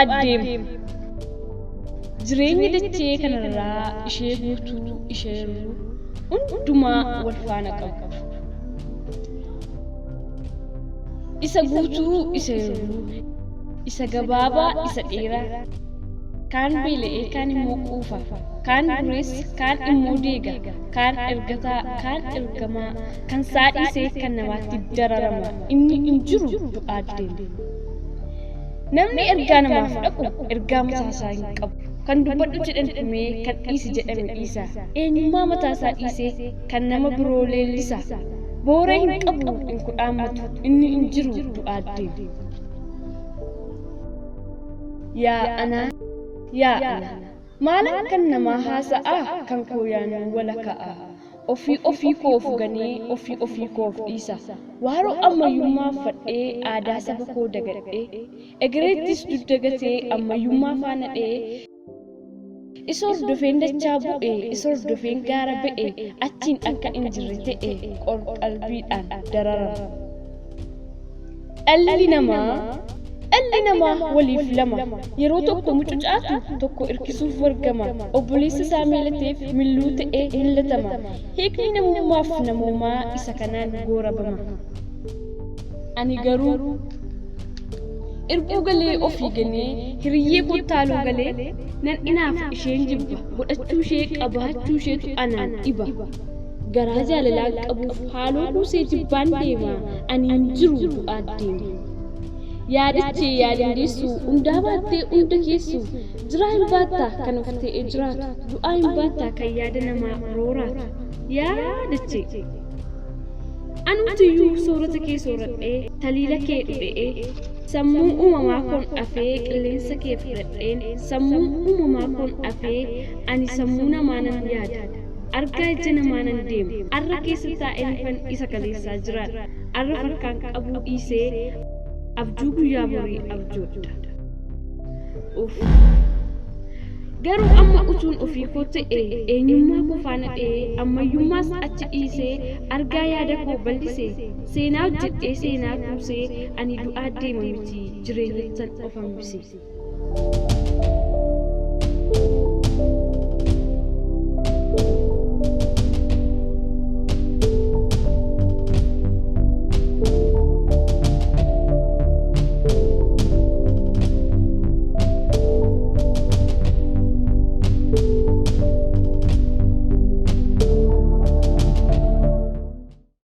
du'aa deema. Jireenyi dachee kanarraa ishee guutuu ishee hir'uu hundumaa wal faana qabu. Isa guutuu isa hir'uu, isa gabaabaa isa dheeraa, kaan beela'ee kaan immoo quufa, kaan dureessa kaan immoo deega, kaan ergataa kaan ergamaa, kan isaa dhiisee kan namaatti dararama, inni hin jiru du'aa deema. Namni ergaa namaaf dhaqu ergaa mataasaa hin qabu. Kan dubbadhu jedhan himee kan dhiisi jedhame dhiisa. Eenyummaa mataasaa dhiisee kan nama biroo leellisa. Booree hin qabu hin kudhaammatu inni hin jiru du'aa deema. Yaa anaa yaa ana maalan kan namaa haasa'aa kan koo yaanuu walaka'a. Ofii ofii koof ganee ofii ofii koof dhiisa. Waaroo ammayyummaa uffadhee aadaa saba koo dagadhee egereettis dugda gatee ammayyummaa faana dha'ee isa hordofeen dachaa bu'e isa hordofeen gaara ba'e achiin akka hin jirre ta'e qor-qalbiidhaan dararama. Dhalli namaa Dhalli namaa waliif lama. Yeroo tokko mucucaatu, tokko irkisuuf wargama. Obboleessa isaa miilateef milluu ta'ee millatama. Hiikni namummaaf namoomaa isa kanaan goorabama. Ani garuu irbuu galee ofii ganee hiriyyee kottaaloo galee nan inaafa isheen jibba godhachuu ishee qabaachuu isheetu anaan dhiba. Garaa jaalalaan qabuuf haaloo kuusee jibbaan deema ani hin jiru du'aa deema. Yaadichi yaa dandeessu hundaa baattee hunda keessu jiraa hin baattaa kan of ta'ee jiraatu du'aa hin baattaa kan yaada namaa rooraatu yaa dachee. Anumtiyyuu soorata kee sooradhee taliila kee dhudhe'ee sammuu uumamaa koon afee qilleensa kee fudhadheen sammuu uumamaa koon afee ani sammuu namaa nan yaada. Argaa ija namaa nan deema. Arra keessa taa'een fan isa kaleessaa jiraadha. Arra farkaan qabuu dhiisee abjuu guyyaa borii abjoodha. Uff. Garuu amma utuun ofii koo ta'e eenyummaa koo faana dha'ee ammayyummaas achi dhiisee argaa yaada koo bal'ise seenaa hojjedhee seenaa kuusee ani du'aa deema miti jireenyattan of hambise.